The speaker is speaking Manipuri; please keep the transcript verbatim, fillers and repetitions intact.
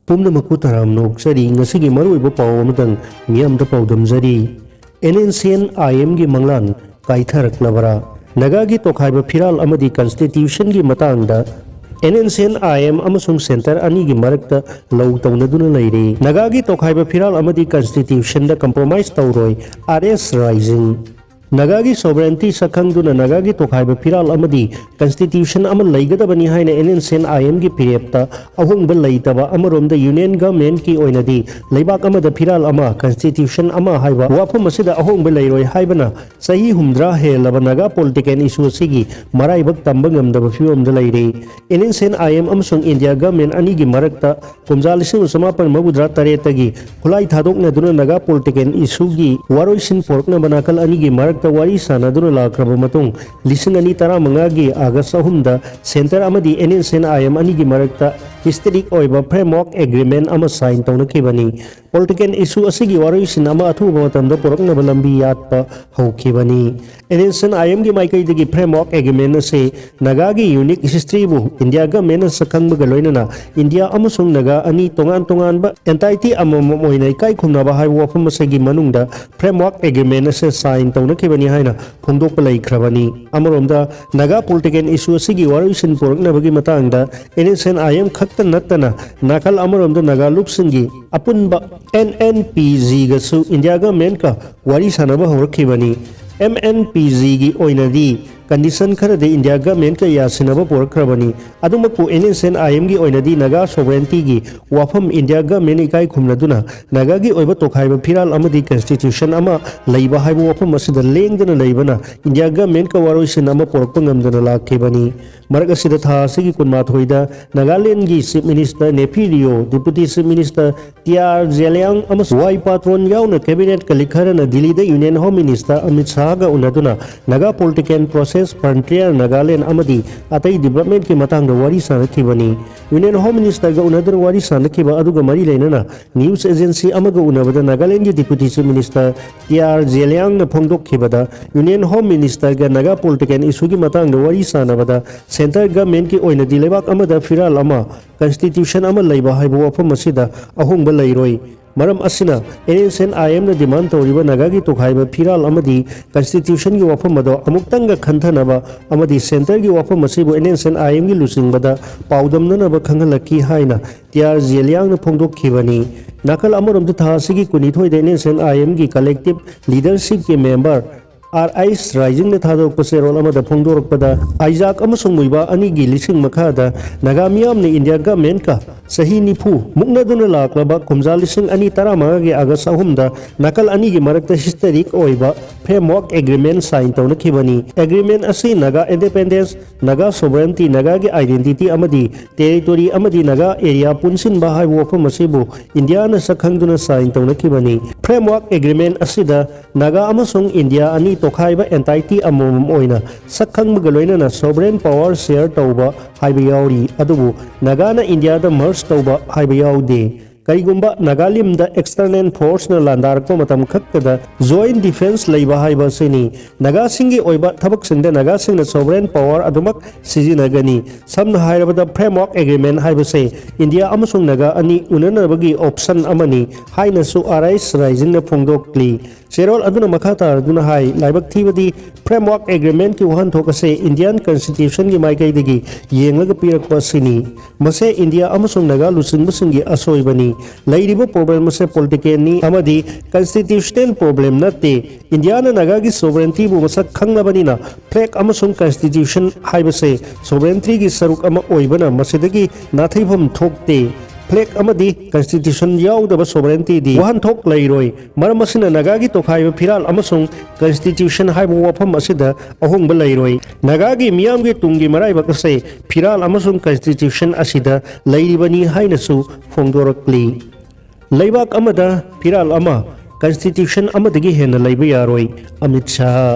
ꯄꯨꯝꯅꯃꯛꯄꯨ ꯇꯔꯥꯝꯅ ꯑꯣꯛꯆꯔꯤ꯫ ꯉꯁꯤꯒꯤ ꯃꯔꯨꯑꯣꯏꯕ ꯄꯥꯎ ꯑꯃꯇꯪ ꯃꯤꯌꯥꯝꯗ ꯄꯥꯎꯗꯝꯖꯔꯤ꯫ N N C N I ꯑꯦꯝꯒꯤ ꯃꯪꯂꯥꯟ ꯀꯥꯏꯊꯔꯛꯂꯕꯔꯥ? ꯅꯥꯒꯥꯒꯤ ꯇꯣꯈꯥꯏꯕ ꯐꯤꯔꯥꯜ ꯑꯃꯗꯤ ꯀꯟꯁꯇꯤꯇ꯭ꯌꯨꯁꯟꯒꯤ ꯃꯇꯥꯡꯗ꯫ N N C N I M ꯑꯃꯁꯨꯡ ꯁꯦꯟꯇꯔ ꯑꯅꯤꯒꯤ ꯃꯔꯛꯇ ꯂꯧ ꯇꯧꯅꯗꯨꯅ ꯂꯩꯔꯤ꯫ ꯅꯥꯒꯥꯒꯤ ꯇꯣꯈꯥꯏꯕ ꯐꯤꯔꯥꯜ ꯑꯃꯗꯤ ꯀꯟꯁꯇꯤꯇ꯭ꯌꯨꯁꯟꯗ ꯀꯝꯄ꯭ꯔꯣꯃꯥꯏꯁ ꯇꯧꯔꯣꯏ, ꯑꯥꯔ ꯑꯦꯁ ꯔꯥꯏꯖꯤꯡ꯫ ꯅꯥꯒꯥꯒꯤ ꯁꯣꯚꯔꯦꯟꯇꯤ ꯁꯛꯈꯪꯗꯨꯅ ꯅꯥꯒꯥꯒꯤ ꯇꯣꯈꯥꯏꯕ ꯐꯤꯔꯥꯜ ꯑꯃꯗꯤ ꯀꯟꯁꯇꯤꯇ꯭ꯌꯨꯁꯟ ꯑꯃ ꯂꯩꯒꯗꯕꯅꯤ ꯍꯥꯏꯅ N N C N I ꯑꯦꯝꯒꯤ ꯐꯤꯔꯦꯞꯇ ꯑꯍꯣꯡꯕ ꯂꯩꯇꯕ, ꯑꯃꯔꯣꯝꯗ ꯌꯨꯅꯤꯌꯟ ꯒꯚꯔꯟꯃꯦꯟꯠꯀꯤ ꯑꯣꯏꯅꯗꯤ ꯂꯩꯕꯥꯛ ꯑꯃꯗ ꯐꯤꯔꯥꯜ ꯑꯃ, ꯀꯟꯁꯇꯤꯇ꯭ꯌꯨꯁꯟ ꯑꯃ ꯍꯥꯏꯕ ꯋꯥꯐꯝ ꯑꯁꯤꯗ ꯑꯍꯣꯡꯕ ꯂꯩꯔꯣꯏ ꯍꯥꯏꯕꯅ ꯆꯍꯤ ꯍꯨꯝꯗ꯭ꯔꯥ ꯍꯦꯜꯂꯕ ꯅꯥꯒꯥ ꯄꯣꯂꯤꯇꯤꯀꯦꯜ ꯏꯁꯨ ꯑꯁꯤꯒꯤ ꯃꯔꯥꯏꯕꯛ ꯇꯝꯕ ꯉꯝꯗꯕ ꯐꯤꯕꯝꯗ ꯂꯩꯔꯤ꯫ N N C N I M ꯑꯃꯁꯨꯡ ꯏꯟꯗꯤꯌꯥ ꯒꯚꯔꯟꯃꯦꯟꯠ ꯑꯅꯤꯒꯤ ꯃꯔꯛꯇ ꯀꯨꯝꯖꯥ ꯂꯤꯁꯤꯡ ꯑꯃ ꯆꯃꯥꯄꯟ ꯃꯧꯗ꯭ꯔꯥ ꯇꯔꯦꯠꯇꯒꯤ ꯈꯨꯠꯂꯥꯏ ꯊꯥꯗꯣꯛꯅꯗꯨꯅ ꯅꯥꯒꯥ ꯄꯣꯂꯤꯇꯤꯀꯦꯜ ꯏꯁꯨꯒꯤ ꯋꯥꯔꯣꯏꯁꯤꯟ ꯄꯨꯔꯛꯅꯕ ꯅꯥꯀꯜ ꯑꯅꯤꯒꯤ ꯃꯔꯛꯇ ꯋꯥꯔꯤ ꯁꯥꯟꯅꯗꯨꯅ ꯂꯥꯛꯈ꯭ꯔꯕ ꯃꯇꯨꯡ, ꯂꯤꯁꯤꯡ ꯑꯅꯤ ꯇꯔꯥꯃꯉꯥꯒꯤ ꯑꯥꯒꯁ ꯑꯍꯨꯝꯗ ꯁꯦꯟꯇꯔ ꯑꯃꯗꯤ N N C N I M ꯑꯅꯤꯒꯤ ꯃꯔꯛꯇ ꯍꯤꯁꯇꯔꯤꯛ ꯑꯣꯏꯕ ꯐ꯭ꯔꯦꯝꯋꯥꯔꯛ ꯑꯦꯒ꯭ꯔꯤꯃꯦꯟꯠ ꯑꯃ ꯁꯥꯏꯟ ꯇꯧꯅꯈꯤꯕꯅꯤ꯫ ꯄꯣꯂꯤꯇꯤꯀꯦꯜ ꯏꯁꯨ ꯑꯁꯤꯒꯤ ꯋꯥꯔꯣꯏꯁꯤꯟ ꯑꯃ ꯑꯊꯨꯕ ꯃꯇꯝꯗ ꯄꯨꯔꯛꯅꯕ ꯂꯝꯕꯤ ꯌꯥꯠꯄ ꯍꯧꯈꯤꯕꯅꯤ꯫ N N C N I ꯑꯦꯝꯒꯤ ꯃꯥꯏꯀꯩꯗꯒꯤ ꯐ꯭ꯔꯦꯝꯋꯥꯔꯛ ꯑꯦꯒ꯭ꯔꯤꯃꯦꯟꯠ ꯑꯁꯤ ꯅꯥꯒꯥꯒꯤ ꯌꯨꯅꯤꯛ ꯍꯤꯁꯇ꯭ꯔꯤꯕꯨ ꯏꯟꯗꯤꯌꯥ ꯒꯚꯔꯟꯃꯦꯟꯠꯅ ꯁꯛꯈꯪꯕꯒ ꯂꯣꯏꯅꯅ ꯏꯟꯗꯤꯌꯥ ꯑꯃꯁꯨꯡ ꯅꯥꯒꯥ ꯑꯅꯤ ꯇꯣꯉꯥꯟ ꯇꯣꯉꯥꯟꯕ ꯑꯦꯟꯇꯥꯏꯇꯤ ꯑꯃꯃꯝ ꯑꯣꯏꯅ ꯏꯀꯥꯏ ꯈꯨꯝꯅꯕ ꯍꯥꯏꯕ ꯋꯥꯐꯝ ꯑꯁꯤꯒꯤ ꯃꯅꯨꯡꯗ ꯐ꯭ꯔꯦꯝꯋꯥꯔꯛ ꯑꯦꯒ꯭ꯔꯤꯃꯦꯟꯠ ꯑꯁꯤ ꯁꯥꯏꯟ ꯇꯧꯅꯈꯤꯕꯅꯤ ꯍꯥꯏꯅ ꯐꯣꯡꯗꯣꯛꯄ ꯂꯩꯈ꯭ꯔꯕꯅꯤ꯫ ꯑꯃꯔꯣꯝꯗ ꯅꯥꯒꯥ ꯄꯣꯂꯤꯇꯤꯀꯦꯜ ꯏꯁꯨ ꯑꯁꯤꯒꯤ ꯋꯥꯔꯣꯏꯁꯤꯟ ꯄꯨꯔꯛꯅꯕꯒꯤ ꯃꯇꯥꯡꯗ N N C N I M ꯈꯛꯇ ꯅꯠꯇꯅ ꯅꯥꯀꯜ ꯑꯃꯔꯣꯝꯗ ꯅꯥꯒꯥ ꯂꯨꯞꯁꯤꯡꯒꯤ ꯑꯄꯨꯟꯕ ꯑꯦꯟ ꯑꯦꯟ ꯄꯤ ꯖꯤꯒꯁꯨ ꯏꯟꯗꯤꯌꯥ ꯒꯚꯔꯟꯃꯦꯟꯠꯀ ꯋꯥꯔꯤ ꯁꯥꯟꯅꯕ ꯍꯧꯔꯛꯈꯤꯕꯅꯤ꯫ ꯑꯦꯝ ꯑꯦꯟ ꯄꯤ ꯖꯤꯒꯤ ꯑꯣꯏꯅꯗꯤ ꯀꯟꯗꯤꯁꯟ ꯈꯔꯗꯤ ꯏꯟꯗꯤꯌꯥ ꯒꯚꯔꯟꯃꯦꯟꯠꯀ ꯌꯥꯁꯤꯟꯅꯕ ꯄꯨꯔꯛꯈ꯭ꯔꯕꯅꯤ꯫ ꯑꯗꯨꯃꯛꯄꯨ and N C N I ꯑꯦꯝꯒꯤ ꯑꯣꯏꯅꯗꯤ ꯅꯥꯒꯥ ꯁꯣꯚꯔꯦꯟꯇꯤꯒꯤ ꯋꯥꯐꯝ ꯏꯟꯗꯤꯌꯥ ꯒꯚꯔꯟꯃꯦꯟꯠ ꯏꯀꯥꯏ ꯈꯨꯝꯅꯗꯨꯅ ꯅꯥꯒꯥꯒꯤ ꯑꯣꯏꯕ ꯇꯣꯈꯥꯏꯕ ꯐꯤꯔꯥꯜ ꯑꯃꯗꯤ ꯀꯟꯁꯇꯤꯇ꯭ꯌꯨꯁꯟ ꯑꯃ ꯂꯩꯕ ꯍꯥꯏꯕ ꯋꯥꯐꯝ ꯑꯁꯤꯗ ꯂꯦꯡꯗꯅ ꯂꯩꯕꯅ ꯏꯟꯗꯤꯌꯥ ꯒꯚꯔꯟꯃꯦꯟꯠꯀ ꯋꯥꯔꯣꯏꯁꯤꯟ ꯑꯃ ꯄꯨꯔꯛꯄ ꯉꯝꯗꯅ ꯂꯥꯛꯈꯤꯕꯅꯤ꯫ ꯃꯔꯛ ꯑꯁꯤꯗ ꯊꯥ ꯑꯁꯤꯒꯤ ꯀꯨꯟꯃꯥꯊꯣꯏꯗ ꯅꯥꯒꯥꯂꯦꯟꯒꯤ chief minister Neiphiu, deputy chief minister T R Zeliang ꯑꯃꯁꯨꯡ ꯋꯥꯏ ꯄꯥꯇ꯭ꯔꯣꯟ ꯌꯥꯎꯅ ꯀꯦꯕꯤꯅꯦꯠ ꯀꯂꯤꯛ ꯈꯔꯅ ꯗꯤꯜꯂꯤꯗ ꯌꯨꯅꯤꯌꯟ ꯍꯣꯝ ꯃꯤꯅꯤꯁꯇꯔ ꯑꯃꯤꯠ ꯁꯥꯍꯒ ꯎꯅꯗꯨꯅ Naga political process Frontier Nagaland ꯑꯃꯗꯤ ꯑꯇꯩ developmentꯀꯤ ꯃꯇꯥꯡꯗ ꯋꯥꯔꯤ ꯁꯥꯅꯈꯤꯕꯅꯤ꯫ Union Home Ministerꯒ ꯎꯅꯗꯨꯅ ꯋꯥꯔꯤ ꯁꯥꯅꯈꯤꯕ ꯑꯗꯨꯒ ꯃꯔꯤ ꯂꯩꯅꯅ news agency ꯑꯃꯒ ꯎꯅꯕꯗ ꯅꯥꯒꯥꯂꯦꯟꯗꯒꯤ Deputy Chief Minister T R ꯖꯦꯂꯤꯌꯥꯡꯅ ꯐꯣꯡꯗꯣꯛꯈꯤꯕꯗ, Union Home Ministerꯒ ꯅꯥꯒꯥ political issueꯒꯤ ꯃꯇꯥꯡꯗ ꯋꯥꯔꯤ ꯁꯥꯅꯕꯗ centre governmentꯀꯤ ꯑꯣꯏꯅꯗꯤ ꯂꯩꯕꯥꯛ ꯑꯃꯗ ꯐꯤꯔꯥꯜ ꯑꯃ, constitution ꯑꯃ ꯂꯩꯕ ꯍꯥꯏꯕ ꯋꯥꯐꯝ ꯑꯁꯤꯗ ꯑꯍꯣꯡꯕ ꯂꯩꯔꯣꯏ꯫ ꯃꯔꯝ ꯑꯁꯤꯅ, NSCN-IMꯅ demand ꯇꯧꯔꯤꯕ ꯅꯥꯒꯥꯒꯤ ꯇꯣꯈꯥꯏꯕ ꯐꯤꯔꯥꯜ ꯑꯃꯗꯤ constitutionꯒꯤ ꯋꯥꯐꯝ ꯑꯗꯣ ꯑꯃꯨꯛꯇꯪꯒ ꯈꯟꯊꯅꯕ ꯑꯃꯗꯤ centreꯒꯤ ꯋꯥꯐꯝ ꯑꯁꯤꯕꯨ NSCN-IMꯒꯤ ꯂꯨꯆꯤꯡꯕꯗ ꯄꯥꯎꯗꯝꯅꯅꯕ ꯈꯪꯍꯜꯂꯛꯈꯤ ꯍꯥꯏꯅ ꯇꯤ ꯑꯥꯔ ꯖꯦꯂꯤꯌꯥꯡꯅ ꯐꯣꯡꯗꯣꯛꯈꯤꯕꯅꯤ꯫ ꯅꯥꯀꯜ ꯑꯃꯔꯣꯝꯗ, ꯊꯥ ꯑꯁꯤꯒꯤ ꯀꯨꯟꯅꯤꯊꯣꯏꯗ NSCN-IMꯒꯤ collective leadershipꯀꯤ member ꯑꯥꯔ ꯑꯩꯆ ꯔꯥꯏꯖꯤꯡꯅ ꯊꯥꯗꯣꯔꯛꯄ ꯆꯦꯔꯣꯜ ꯑꯃꯗ ꯐꯣꯡꯗꯣꯔꯛꯄꯗ, ꯑꯥꯏꯖꯥꯛ ꯑꯃꯁꯨꯡ ꯃꯨꯏꯕꯥ ꯑꯅꯤꯒꯤ ꯂꯤꯁꯤꯡ ꯃꯈꯥꯗ ꯅꯥꯒꯥ ꯃꯤꯌꯥꯝꯅ ꯏꯟꯗꯤꯌꯥ governmentꯀ ꯆꯍꯤ ꯅꯤꯐꯨ ꯃꯨꯛꯅꯗꯨꯅ ꯂꯥꯛꯂꯕ ꯀꯨꯝꯖꯥ ꯂꯤꯁꯤꯡ ꯑꯅꯤ ꯇꯔꯥꯃꯉꯥꯒꯤ ꯑꯥꯒꯁ ꯑꯍꯨꯝꯗ ꯅꯥꯀꯜ ꯑꯅꯤꯒꯤ ꯃꯔꯛꯇ historic ꯑꯣꯏꯕ framework agreement sign ꯇꯧꯅꯈꯤꯕꯅꯤ꯫ Agreement ꯑꯁꯤ Naga independence, Naga sovereignty, ꯅꯥꯒꯥꯒꯤ identity ꯑꯃꯗꯤ territory ꯑꯃꯗꯤ ꯅꯥꯒꯥ area ꯄꯨꯟꯁꯤꯟꯕ ꯍꯥꯏꯕ ꯋꯥꯐꯝ ꯑꯁꯤꯕꯨ ꯏꯟꯗꯤꯌꯥꯅ ꯁꯛꯈꯪꯗꯨꯅ sign ꯇꯧꯅꯈꯤꯕꯅꯤ꯫ Framework agreement ꯑꯁꯤꯗ ꯅꯥꯒꯥ ꯑꯃꯁꯨꯡ ꯏꯟꯗꯤꯌꯥ ꯑꯅꯤ ꯇꯣꯈꯥꯏꯕ entity ꯑꯃꯃꯝ ꯑꯣꯏꯅ ꯁꯛꯈꯪꯕꯒ ꯂꯣꯏꯅꯅ sovereign power share ꯇꯧꯕ ꯍꯥꯏꯕ ꯌꯥꯎꯔꯤ꯫ ꯑꯗꯨꯕꯨ ꯅꯥꯒꯥꯅ ꯏꯟꯗꯤꯌꯥꯗ merge ꯇꯧꯕ ꯍꯥꯏꯕ ꯌꯥꯎꯗꯦ꯫ ꯀꯔꯤꯒꯨꯝꯕ ꯅꯥꯒꯥꯂꯤꯝꯗ external forceꯅ ꯂꯥꯟꯗꯥꯔꯛꯄ ꯃꯇꯝ ꯈꯛꯇꯗ joint defence ꯂꯩꯕ ꯍꯥꯏꯕ ꯑꯁꯤꯅꯤ꯫ ꯅꯥꯒꯥꯁꯤꯡꯒꯤ ꯑꯣꯏꯕ ꯊꯕꯛꯁꯤꯡꯗ ꯅꯥꯒꯥꯁꯤꯡꯅ sovereign power ꯑꯗꯨꯃꯛ ꯁꯤꯖꯤꯟꯅꯒꯅꯤ꯫ ꯁꯝꯅ ꯍꯥꯏꯔꯕꯗ, framework agreement ꯍꯥꯏꯕꯁꯦ ꯏꯟꯗꯤꯌꯥ ꯑꯃꯁꯨꯡ ꯅꯥꯒꯥ ꯑꯅꯤ ꯎꯅꯅꯕꯒꯤ option ꯑꯃꯅꯤ ꯍꯥꯏꯅꯁꯨ ꯑꯥꯔ ꯑꯩꯆ ꯔꯥꯏꯖꯤꯡꯅ ꯐꯣꯡꯗꯣꯛꯂꯤ꯫ ꯆꯦꯔꯣꯜ ꯑꯗꯨꯅ ꯃꯈꯥ ꯇꯥꯔꯗꯨꯅ ꯍꯥꯏ, ꯂꯥꯏꯕꯛ ꯊꯤꯕꯗꯤ framework agreementꯀꯤ ꯋꯥꯍꯟꯊꯣꯛ ꯑꯁꯦ ꯏꯟꯗꯤꯌꯥꯟ constitutionꯒꯤ ꯃꯥꯏꯀꯩꯗꯒꯤ ꯌꯦꯡꯂꯒ ꯄꯤꯔꯛꯄ ꯑꯁꯤꯅꯤ꯫ ꯃꯁꯦ ꯏꯟꯗꯤꯌꯥ ꯑꯃꯁꯨꯡ ꯅꯥꯒꯥ ꯂꯨꯆꯤꯡꯕꯁꯤꯡꯒꯤ ꯑꯁꯣꯏꯕꯅꯤ꯫ ꯂꯩꯔꯤꯕ problem ꯑꯁꯦ politicalꯅꯤ ꯑꯃꯗꯤ constitutional problem ꯅꯠꯇꯦ꯫ ꯏꯟꯗꯤꯌꯥꯅ ꯅꯥꯒꯥꯒꯤ sovereigntyꯕꯨ ꯃꯁꯛ ꯈꯪꯂꯕꯅꯤꯅ flag ꯑꯃꯁꯨꯡ constitution ꯍꯥꯏꯕꯁꯦ sovereigntyꯒꯤ ꯁꯔꯨꯛ ꯑꯃ ꯑꯣꯏꯕꯅ ꯃꯁꯤꯗꯒꯤ ꯅꯥꯊꯩꯐꯝ ꯊꯣꯛꯇꯦ꯫ Flag ꯑꯃꯗꯤ constitution ꯌꯥꯎꯗꯕ sovereigntyꯗꯤ ꯋꯥꯍꯟꯊꯣꯛ ꯂꯩꯔꯣꯏ꯫ ꯃꯔꯝ ꯑꯁꯤꯅ ꯅꯥꯒꯥꯒꯤ ꯇꯣꯈꯥꯏꯕ ꯐꯤꯔꯥꯜ ꯑꯃꯁꯨꯡ constitution ꯍꯥꯏꯕ ꯋꯥꯐꯝ ꯑꯁꯤꯗ ꯑꯍꯣꯡꯕ ꯂꯩꯔꯣꯏ꯫ ꯅꯥꯒꯥꯒꯤ ꯃꯤꯌꯥꯝꯒꯤ ꯇꯨꯡꯒꯤ ꯃꯔꯥꯏꯕꯛ ꯑꯁꯦ ꯐꯤꯔꯥꯜ ꯑꯃꯁꯨꯡ constitution ꯑꯁꯤꯗ ꯂꯩꯔꯤꯕꯅꯤ ꯍꯥꯏꯅꯁꯨ ꯐꯣꯡꯗꯣꯔꯛꯂꯤ꯫ ꯂꯩꯕꯥꯛ ꯑꯃꯗ ꯐꯤꯔꯥꯜ ꯑꯃ, constitution ꯑꯃꯗꯒꯤ ꯍꯦꯟꯅ ꯂꯩꯕ ꯌꯥꯔꯣꯏ, ꯑꯃꯤꯠ ꯁꯥꯍ꯫